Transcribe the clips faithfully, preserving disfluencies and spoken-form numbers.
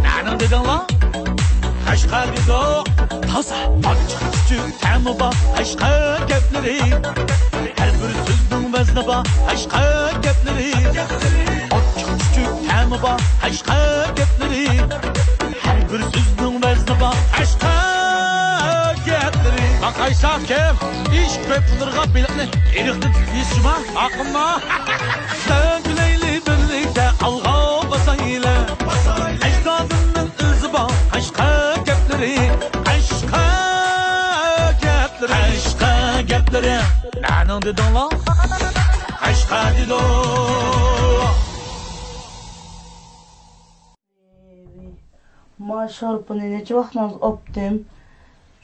نەنىڭ دېدىڭلار؟ قەشقەر دېدۇق. تازا. ئاچچىق چۈچۈك تەمى بار قەشقەر گەپلىرى. ھەر بىر سۆزنىڭ ۋەزنى بار قەشقەر گەپلىرى. ئاچچىق چۈچۈك تەمى بار قەشقەر گەپلىرى. ھەر بىر سۆزنىڭ ۋەزنى بار قەشقەر گەپلىرى. باقايسا كىم؟ ئىش كۆپ بولۇرغا بېلىقنى ئېرىقتىن تۇتۇۋېلىش جۇما. ئاقىمما. سۆزلەيلى بىرلىكتە ئالغا باسايلى. ئەجدادىمنىڭ ئۆزى بار قەشقەر گەپلىرى. قەشقەر گەپلىرى. قەشقەر گەپلىرى. نەنىڭ دېدىڭلار؟ قەشقەر دېدۇق. ما شارپىنى نەچچە ۋاقىتنىڭ ئاپتىم.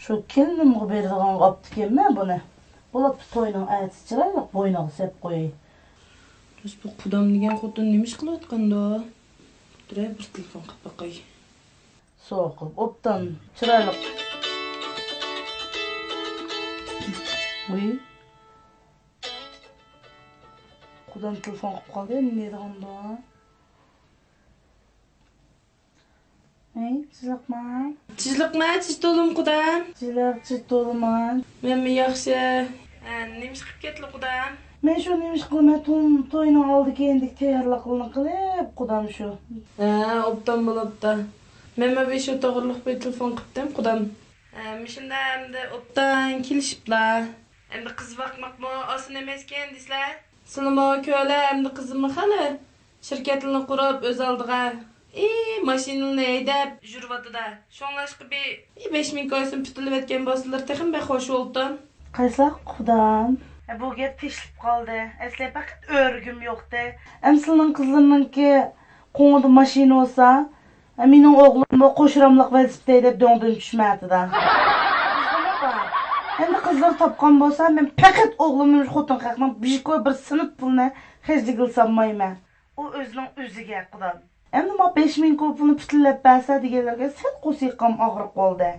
شۇ كېلىنىمغا بېرىدىغانغا ئاپتىكەنمەن بۇنى. بولۇپتۇ، توينىڭ ئەتىسى چىرايلىق بوينىغا سەپ قوياي. بەس، بۇ قۇدام دېگەن خوتۇن نېمە ئىش قىلىۋاتقاندۇ؟ تۇراي، بىر تېلېفون قىلىپ باقاي. سوقۇپ، ئوبدان، چىرايلىق. ۋۇي. قۇدام تېلېفون قىلىپ قالدى، نېمە دەيدىغاندۇ؟ ھەي، جىلىقما. جىلىقما، چىش تولۇم قۇدام. جىلىق، چىش تولۇمان. مەنمۇ ياخشى. ھە، نېمە ئىش قىلىپ كەتتىلا قۇدام؟ مەن شۇ نېمە ئىش قىلىمەن، توم-، توينىڭ ئالدى كەينىدىكى تەييارلىقلىرىنى قىلىپ، قۇدام شۇ. ھە، ئوبدان بولۇپتۇ. مەنمۇ بىر شۇ توغرىلىق بىر تېلېفون قىپتىم، قۇدام. ھە، مۇشۇنداق ئەمدى ئوبدان كېلىشىپلا. ئەمدى قىز باقماقمۇ ئاسان ئەمەسكەن دېسىلە. سىلىمۇ كۆرە ئەمدى قىزىممۇ خېلى شىركەتلىرىنى قۇرۇپ، ئۆز ئالدىغا، ئى، ماشىنىلىرىنى ھەيدەپ يۈرۈۋاتىدۇ. شۇڭلاشقا بىر، ئى، بەش مىڭ كويسىمۇ پۈتۈلۈۋەتكەن بولسىلا تېخىمۇ بەك خوش بولدۇم. قايسىلار قۇدام؟ ھە، بۇ گەپ تېشىلىپ قالدى. ئەسلى پەقەت ئۆرۈگۈم يوقتى. ئەمدى سىلىنىڭ قىزلىرىنىڭكى قوڭىدا ماشىنا بولسا، ھە، مېنىڭ ئوغلۇممۇ قوشۇراملىق ۋېلىسىپىت ھەيدەپ دۆڭدىن چۈشمەيتىدۇ. ئەمدى قىزلىرى تاپقان بولسا، مەن پەقەت ئوغلۇمنى مۇشۇ خوتۇن خەقنىڭ بىر كوي بىر سېنىت پۇلىنى خەجلىگىلى سالمايمەن. ئۇ ئۆزىنىڭ ئۆزىگە، قۇدام. ئەمدى ما بەش مىڭ كوي پۇلنى پۈتۈنلەپ بەرسە دېگەنلەرگە سەل قورسىقىم ئاغرىق بولدى.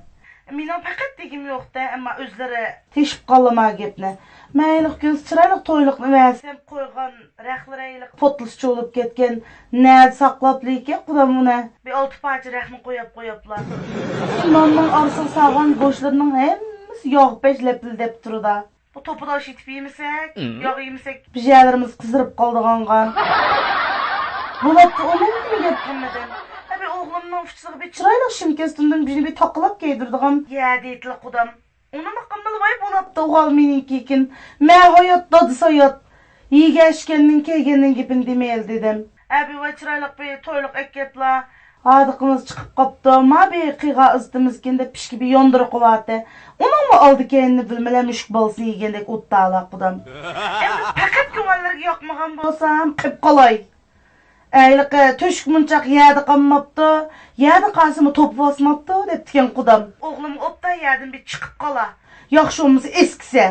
مېنىڭ پەقەت دېگۈم يوقتە، ئەمما ئۆزلىرى تېشىپ قالىما گەپنى. مەن ھېلىقى كۈنسى چىرايلىق تويلۇقنى بەرسەم، قويغان رەخلىرى ھېلىقى پوتلىسىچە بولۇپ كەتكەن. نەدە ساقلاپلىكى قۇدام ئۇنى؟ بىر ئالتە پارچە رەخنى قوياپ قوياپلا. ناننىڭ ئارىسىغا سالغان گۆشلىرىنىڭ ھەممىسى ياغ پەش لەپىلدەپ تۇرىدۇ. بۇ توپىداش ئېتىپ يېمىسەك، ياغ يېمىسەك، بىر يەرلىرىمىز قىزىرىپ قالىدىغانغا. بولاتتى، ئۇ مەن نېمە گەپ قىلمىدىم. ھە، بىر ئوغلۇمنىڭ ئۇچىسىغا بىر چىرايلىق شىم كەستۇمدىن بىرنى بىر تاقىلاپ كىيدۈرىدىغان. يە دېيتىلا قۇدام. ئۇنىمۇ قىلمىلا ۋاي بولاتتى، ئوغۇل مېنىڭكىكىن. مەن ھايات، دادىسى ھايات. يېگەن ئىچكەندىن كەلگەننىڭ گېپىنى دېمەيلى دېدىم. ئەبى ۋاي چىرايلىق بىر تويلۇق ئەكەپلا. ھاردۇقىمىز چىقىپ قاپتۇ. ما بىر قىغا ئىزىتىمىزكىن دەپ پىشكە بىر ياندۇرۇق قىلىۋاتتى. ئۇنىڭمۇ ئالدى كەينىنى بىلمىلە مۈشۈك بالىسىنى يېگەندەك ئوتتالا قۇدام. ئەمدى پەقەت كۆڭۈللىرىگە ياقمىغان بولسام قىپ قالاي. ھېلىقى تۆشۈك مونچاق يەردە قالماپتۇ، يەردە قالسىمۇ توپا باسماپتۇ دەپتىكەن قۇدام. ئوغلۇم ئوبدان يەردىن بىر چىقىپ قالا. ياخشى بولمىسا ئەسكىسە.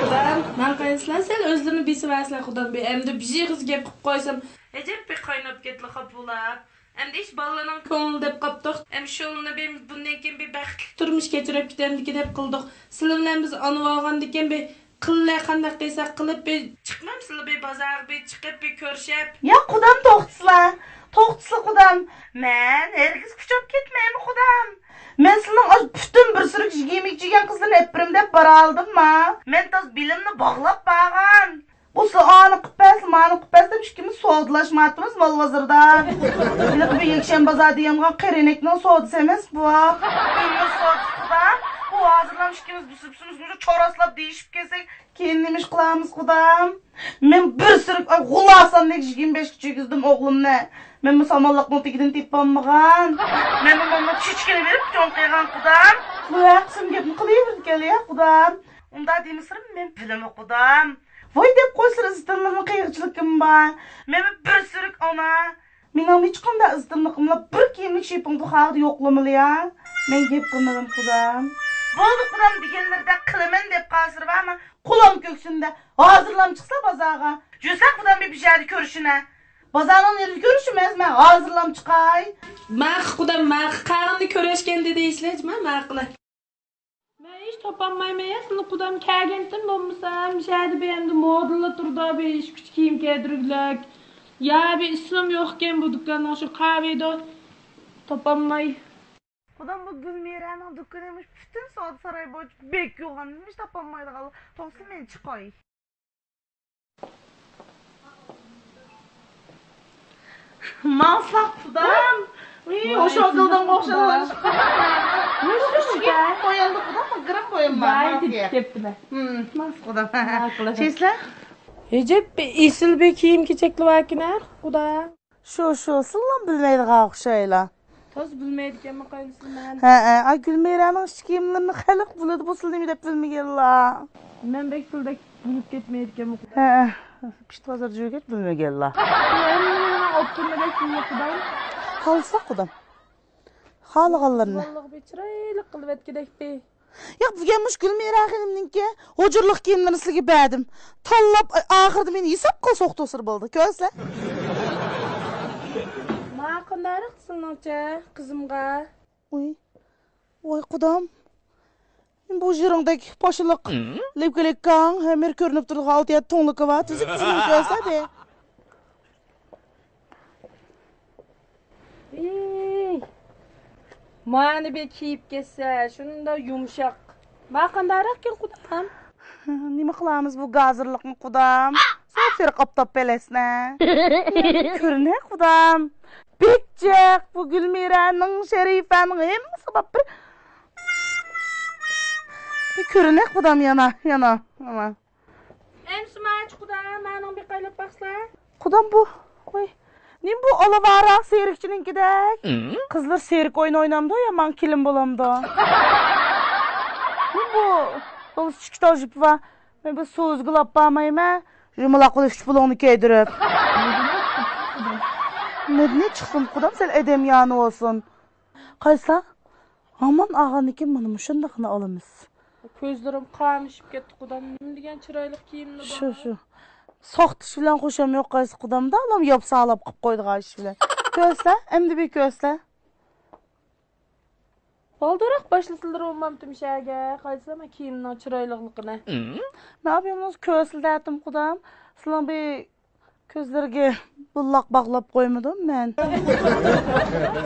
قۇدام، ماڭا قايسىلار سەل ئۆزلىرىنى بېسىۋەرسىلەر قۇدام. بىر ئەمدى بىر ئېغىز گەپ قىلىپ قويسام، ئەجەب بىر قايناپ كەتتىلا خاپا بولاپ. ئەمدى ئىش بالىلارنىڭ كۆڭلى دەپ قاپتۇق. ئەمدى شۇلىنى بىر بۇندىن كېيىن بىر بەختلىك تۇرمۇش كەچۈرۈپ كېتەمدىكى دەپ قىلدۇق. سىلەر بىلەن بىز ئانا بولغاندىكىن بىر قىللە قانداق قىلساق قىلىپ، بىر چىقمامسىلەر بىر بازارغا بىر چىقىپ، بىر كۆرۈشۈپ؟ ياق، قۇدام، توختىسىلا. توختىسىلا، قۇدام. مەن ھەرگىز كۇچاپ كەتمەيمەن، قۇدام. مەن سىلىنىڭ ئاشۇ پۈتۈن بىر سۈرۈك يېمەك يېگەن قىزلىرىنى ئەپىرىم دەپ بارالىدىمما؟ مەن تازا بېلىمنى باغلاپ بارغان. ئۇ سىلەر ئانى قىپ بەرسە، مانى قىپ بەرسە دەپ ئىككىمىز سودىلاشمايتتىمىز مال بازىرىدا. ھېلىقى بىر يەكشەنبە بازار دېگەنغان قېرىنەكنىڭ سودىسى ئەمەس بۇ. ئۆمۈر سودىسى قۇدام. بۇ ھازىرلام ئىككىمىز بىسىپ-بىسىمىز چوراسلاپ دېيىشىپ كەلسەك، كېيىن نېمە ئىش قىلارمىز قۇدام؟ مەن بىر سۈرۈك ئاي غۇلاساندەك يىگىرمە بەشكە چۈشۈرگۈزدۈم ئوغلۇمنى. مەنمۇ سامانلىقنىڭ تېگىدىن تېپىۋالمىغان. مەنمۇ مالنىڭ چېچىكىنى بېرىپ چوڭ قىلغان قۇدام. بۇ ھەقسىز گەپنى قىلىۋېرىدىكەن يا قۇدام. ئۇنداق دېمىسىلىمۇ مەن بىلىمەن قۇدام. ۋاي دەپ قويسىلا ئىززىتىمنىڭ قىيغۇچىلىكىم بار. مەنمۇ بىر سۈرۈك ئانا. مېنىڭ ھېچقانداق ئىززىتىملىقىملا بىر كىيىملىك شىپىڭ تۇخاغىدا يوقلىمىلى يا. مەن گەپ قىلمىدىم قۇدام. بولدى قۇدام دېگەنلىرىدەك قىلىمەن دەپ قالسىلا بارما. قولام كۆكسۈمدە. ھازىرلام چىقسا بازارغا. يۈرسە قۇدام بىر بىر يەردە كۆرۈشىنە. بازارنىڭ يېرىدە كۆرۈشىمىز، مەن ھازىرلام چىقاي. ماقۇل قۇدام، ماقۇل. قاغىندا كۆرۈشكەندە دېيىشلى، ماقۇل. مەن ھېچ تاپالمايمەن يا، سىلىنى قۇدام كەلگەنتىن بولمىسا، مۇشۇ يەردە بىر ئەمدى مودېللا تۇرىدۇ، بىر ئىش كۈچى كىيىم كىيدۈرگۈلۈك. يا بىر ئىسمىم يوقكەن بۇ دۇكاننىڭ، شۇ قاۋىدو تاپالماي. قۇدام، بۇ گۈلمىرەنىڭ دۇكىنى مۇشۇ پۈتۈن سودا ساراي بويىچە بەك يوغان، نېمىش تاپالمايدىغانلا. توڭسا مەن چىقاي. ماڭساق قۇدام. ۋىي، ۋاي، ئوشۇ سىزنىڭ قىلدىڭ ئوخشاش. قۇدام. مۇشۇ قويۇلدى قۇدام، گىرىم قويۇم بار. ۋاي، ماڭسىيە. تېپىپ كەپتىمەن. ھىم، ماس قۇدام. ماقۇل. شېسلە؟ ئەجەب ئېسىل بىر كىيىم-كېچەكلەر باركەن ھە، قۇدام. شۇ، شۇ، سىلىڭلام بىلمەيدىغان ئوخشايلا. تازا بىلمەيدىكەنمەن قاينىسىنى مەن. ھەئە، ئا، گۈلمىرەنىڭ ئىچ كىيىملىرىنى خەلق بىلىدۇ، بۇ سىل نېمە دەپ بىلمىگەنلا. مەن بەك سىلدەك بىلىپ كەتمەيدىكەنمەن قۇدام. ھەئە، پىت بازار جۆگەت بىلمىگەنلا. ھەممىنىڭ ئوتتۇرىدەك بىلمەي قۇدام. خالىسا قۇدام. خالىغانلىرىنى. بالىغا بىر چىرايلىق قىلىۋەتكۈدەك بىر. ياق، بۈگۈن مۇشۇ گۈلمىرا خېنىمنىڭكى ھۇجۇرلۇق كىيىملىرىنى سىلىگە بەردىم. تاللاپ، ئاخىرىدا مېنى ھېساب قىلسا ئوقتۇرسىلا بولدى. كۆرسە. ما قانداقراق سىلنىڭچە قىزىمغا؟ ئۇي. ۋاي قۇدام. بۇ يېرىڭدەك پاشىلىق. لىپكىلىككاڭ، ھەممە يېرى كۆرۈنۈپ تۇرىدىغان ئالتە يەتتە تۇڭلۇقى بار. تۈزۈك تۈزۈك كۆرسە بى. ۋىي، مانا بىر كىيىپ كەتسە، شۇنداق يۇمشاق. ما قانداقراقكەن قۇدام؟ نېمە قىلامىز بۇ گازىرلىقنى قۇدام؟ سوپىر قاپتاپ بىلەسنە. كۆرۈنە قۇدام. بەك جىق بۇ گۈلمىرەنىڭ، شەرىپەنىڭ ھەممىسى بار بىر. بىر كۆرۈنە قۇدام يەنە، يەنە، يەنە. ئەمسە ماچ قۇدام، مانىڭ بىر قايلاپ باقسا. قۇدام بۇ، ۋاي، نېمە بۇ ئالاۋاراق سېرىكچىنىڭكىدەك؟ قىزلار سېرىك ئويۇن ئوينامدۇ يا ماڭا كېلىن بولامدۇ؟ نېمە بۇ؟ بولسا ئىككى تال جىپى بار. مەن بىر سۇ ئۈزگىلى ئاپ بارمايمەن. يۇمىلاق قىلىپ ئۈچ پۇلۇڭنى كەيدۈرۈپ. نېدىن چىقسۇن قۇدام، سەل ئەدەم يانى بولسۇن. قايسا؟ ھامان ئالغاندىن كېيىن مانا مۇشۇنداقنى ئالىمىز. كۆزلىرىم قامىشىپ كەتتى قۇدام. نېمە دېگەن چىرايلىق كىيىملىرى بار. شۇ، شۇ. ساختىشى بىلەن خۇشام يوق قايسى قۇدامدا، ئالام ياپسالاپ قىلىپ قويىدىغان ئىش بىلەن. كۆرسە، ئەمدى بىر كۆرسە. بالدۇراق باشلىسىلىرى ئۇمام تۈمشەگە. قايسىلار مەن كىيىمنىڭ چىرايلىقلىقىنى. مەن ئابىمىز كۆرسىلى دەتتىم قۇدام. سىلىڭ بىر كۆزلىرىگە بۇلاق باغلاپ قويمىدىم مەن.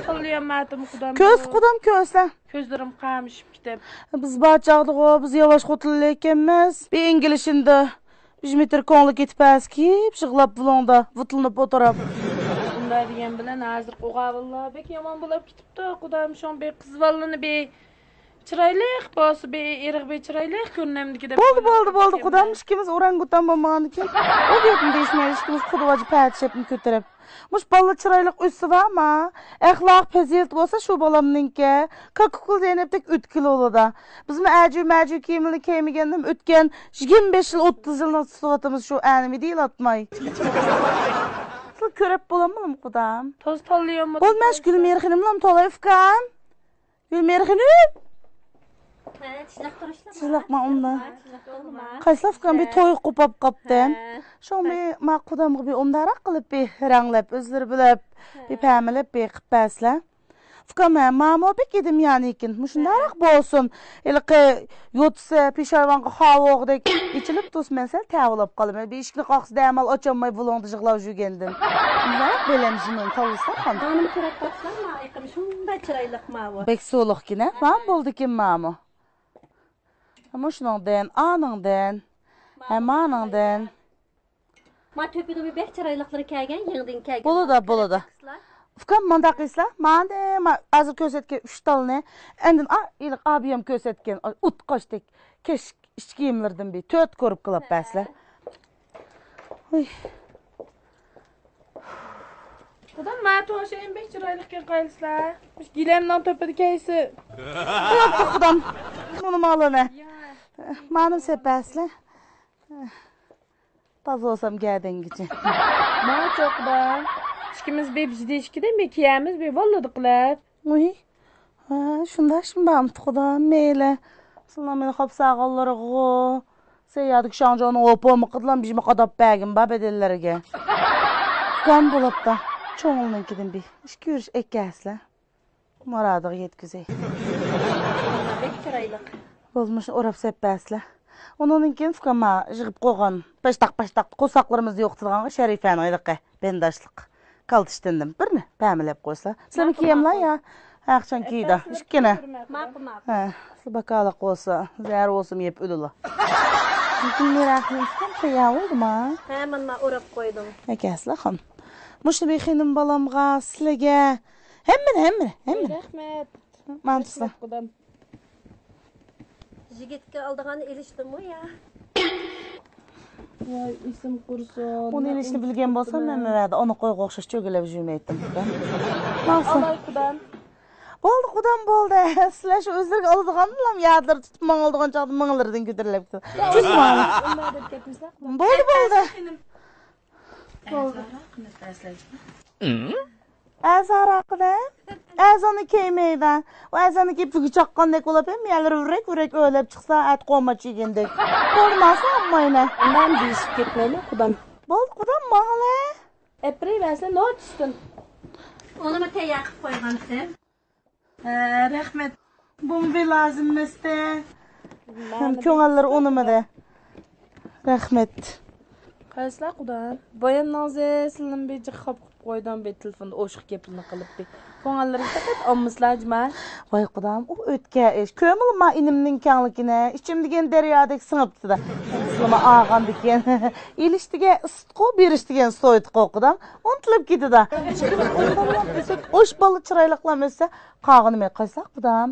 قىلىيالمادىم قۇدام. كۆز قۇدام كۆرسە. كۆزلىرىم قامىشىپ كېتىپ. بىز بار چاغدىغۇ، بىز ياۋاش خوتۇنلار ئىكەنمىز. بىر ئىنگلىشىندا يۈز مېتىر كوڭلۇق كېتىپ ھەرسى كىيىپ، يىغلاپ بۇلۇڭدا، ۋۇتۇلۇنۇپ ئوتۇراپ. بۇنداق دېگەن بىلەن ھازىر ئوغاۋىللار بەك يامان بولاپ كېتىپتۇ، قۇدام. شۇڭا بىر قىز بالىلىرىنى بىر چىرايلىق بولسا، بىر ئېرىغا بىر چىرايلىق كۆرۈنەمدىكى دەپ بولدى، بولدى، بولدى، قۇدام، ئىككىمىز ئورانگۇتان بولمىغاندىكىن، ئۇ گەپنى دېيىشمەيلى، ئىككىمىز خۇدىۋاجا پەتىشەپنى كۆتۈرۈپ. مۇشۇ بالىلار چىرايلىق ئۆسسە بارما، ئەخلاق، پەزىلىتى بولسا شۇ بالامنىڭكى. كاككۇكۇل زەينەپتەك ئۆتكىلى بولىدۇ. بىزمۇ ئەجۈ مەجۈ كىيىملىرىنى كىيمىگەندىن ئۆتكەن يىگىرمە بەش يىل، ئوتتۇز يىلنى تۇتۇۋاتىمىز شۇ ئەنىمى دېيىلاتماي. سىلەر كۆرۈپ بولاممۇ، قۇدام؟ توز تاللىياممۇ؟ بولماس، گۈلمېھرىنىملام تالاي ئۇكام. گۈلمېھرىنىم. ھە، چىلىق تۇرۇشلۇق. چىلىقما ئۇندا. ھە، چىلىق تولىما. قايسىلا ئۇكام بىر توي قوپاپ قاپتىم. ھە. شۇڭا بىر ما قۇدامغا بىر ئۇنداراق قىلىپ بىر رەڭلەپ ئۆزلىرى بىلىپ ھە. بىر پەمىلەپ بىر قىپ بەرسىلە. ئۇكام، ھە، مامۇ بەك ئىدىم يانىكىن. مۇشۇنداقراق ھە. بولسۇن. ھېلىقى يوتىسى پېشايۋانغا خاۋۇغدەك ئېچىلىپ تۇرسا، مەن سەل تەۋۇلۇپ قالىمەن. بىر ئىشىكنى قاقسا دەمال ئاچالماي بۇلۇڭدا يىغلاپ يۈرگەندىن. نېمە بىلەم شۇنى تاللىسا خان. ماڭىمۇ كۆرۈپ باقسام، ما ئېقىم شۇنداق چىرايلىق ماۋۇ. بەك سۇلۇقكىن، ھە؟ ھە. ماڭا بولدىكىن مامۇ. مۇشۇنىڭدىن، ئانىڭدىن، ھە، مانىڭدىن. ما تۆپىدىمۇ بەك چىرايلىقلىرى كەلگەن، يېڭىدىن كەلگەن. بولىدۇ، بولىدۇ. ئۇكام، مانداق قىلسىلا، ماندى، ما ھازىر كۆرسەتكەن ئۈچ تالنى، ئاندىن، ئا، ھېلىقى ئابىيام كۆرسەتكەن، ئۇتقاشتەك كەش-، ئىچ كىيىملىرىدىن بىر تۆت كوپىيە قىلىپ بەرسىلە. ھە. ھۇي. قۇدام، ما توشايىم بەك چىرايلىقكەن قايلىسىلا. مۇشۇ گىلەمنىڭ تۆپىدە كەيسى. قۇدام، مۇنى مالىنى. يا. مانىم سەپ بەرسىلە. تازا بولسام گەدەنگىچە. ماڭا چوقىدا. ئىككىمىز بىر بىزدە ئىككىدە بىر كىيەمىز، بىر بالىدا قىلىپ. ۋۇي. ھە، شۇنداق ئىشمۇ بارمىتى قۇدام، مەيلى. سىلەر مېنى خاپا سالغانلىرىغۇ. سەن يەردىكى شاڭجاۋنىڭ ئوپۇمىقىدىلا بىژمە قاداپ بەرگىن بار بەدەنلەرگە. ئۇكام بولۇپتا. چوڭلىنىڭكىدىن بىر ئىككى يۈرۈش ئەكەسىلە. مۇرادىغا يەتكۈزەي. بەك چىرايلىق. بولمىشىنى ئوراپ سەپ بەرسىلە. ئۇنىڭدىن كېيىن ئۇكام ماڭا يىغىپ قويغان پاشتاق-پاشتاق قورساقلىرىمىزنى يوقىتىدىغانغا شەرىپەنىڭ ھېلىقى بەنداشلىق كالتىشتىندىم. بىرنى پەمىلەپ قويسا. سىلەرمۇ كىيەملا يا؟ ھەقچان كىيدى. ئىككىنى. ماقۇل، ماقۇل. ھە، سىلەر باكالىق بولسا، زەھەر بولسىمۇ يەپ ئۆلىلا. لېكىن مېراقلىنىشتىن تەييار بولدىما؟ ھە، مانا، مانا ئوراپ قويدۇم. ئەكەسىلە خان. مۇشۇنى بىر خېنىم بالامغا، سىلەرگە، ھەممىنى، ھەممىنى، ھەممىنى. رەھمەت. مانا تۇرسا. رەھمەت، قۇدام. يىگىتكە ئالىدىغاننى ئېلىشتىمۇ يا؟ ۋاي، ئېسىم قۇرسۇن. ئۇنى ئېلىشنى بىلگەن بولسام، مەن مەۋەدە ئانا قويغا ئوخشاش چۆگىلەپ يۈرمەيتتىم. ماقۇل. ئالاي، قۇدام. بولدى، قۇدام، بولدى. سىلەر شۇ ئۆزلىرىگە ئالىدىغاندىلا يادلىرى تۇتۇپ ماڭىدىغان چاغدا مىڭلىرىدىن كۆتۈرۈلۈپ كېتىدۇ. چۈش ماڭا. بولدى، بولدى. بولدى. ئەزا ھاراقىدە؟ ئەزاننى كەيمەيدە. ئۇ ئەزاننى كېيىپ، تۈگە چاققاندەك بولۇپ، ھەممە يەرلىرى ۋىرەك-ۋىرەك ئۆرلەپ چىقسا، ئەتە قوماچ يېگەندەك. بولماسا ئامماينە. مەن دېيىشىپ كەتمەيمەن، قۇدام. بولدى، قۇدام، ماڭىلە. ئەپرى بەرسە نوچ ئۈستۈن. ئۇنىمۇ تەييار قىلىپ قويغانتىم. ھە، رەھمەت. بۇمۇ بىر لازىم ئەمەستە. مەن كۆڭۈللىرى ئۇنىمىدى. رەھمەت. قايسىلار قۇدام؟ بايام نازى سىلىم بىر جىق خاپ قويدۇم بىر تېلېفوندا ئوشۇق گەپلىرىنى قىلىپ بىر. كۆڭۈللىرىڭ پەقەت ئالمىسىلا جۇما. ۋاي قۇدام، ئۇ ئۆتكەن ئىش. كۆرمىلا ما ئىنىمنىڭ كەڭلىكىنى، ئىچىم دېگەن دەريادەك سىڭىپتىدا. سىلىما ئاغاندىكەن. ئېلىش دېگەن ئىسسىتقۇ، بېرىش دېگەن سويۇتقۇ قۇدام. ئۇنتۇلۇپ كېتىدۇ. ئوش بالا چىرايلىقلام ئۆتسە، قالغىنى مەن قايساق قۇدام.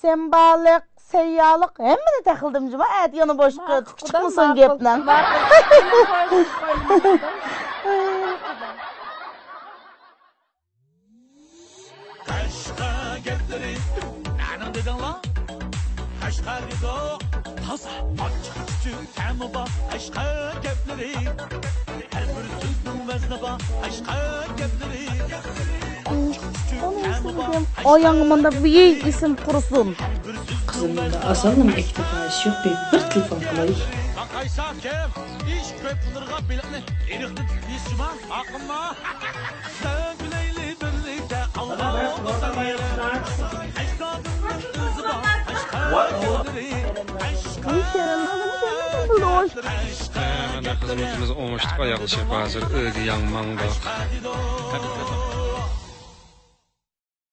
سەمبالىق، سەييالىق، ھەممىنى تەخلىدىم جۇما. ئەتە يەنە بوشلۇق چىقمىسۇن گەپنىڭ. قەشقەر گەپلىرى، نەنىڭ دېدىڭلار؟ قەشقەر دېدۇق، تازا. ئاچچىق ئۈچۈن تەمى بار قەشقەر گەپلىرى. ھەر بىر سۆزنىڭ ۋەزنى بار قەشقەر گەپلىرى. ئاچچىق ئۈچۈن تەمى بار قەشقەر ئاياڭغا مانا بۇ يەي ئېسىم قۇرسۇن. قىزىم، مۇندا ئاسانلا ئېكتىپ بېرىش يوق، بىر، بىر تېلېفون قىلاي. باقايسا كىم؟ ئىش كۆپ قىلىرغا بېلىقنى ئېرىقتىن تۇتۇش جۇما. ئاقىمما. مانا خىزمىتىمىز ئوڭۇشلۇق ئاياغلىشىپ، ھازىر ئۆيگە ياڭ ماڭدۇق.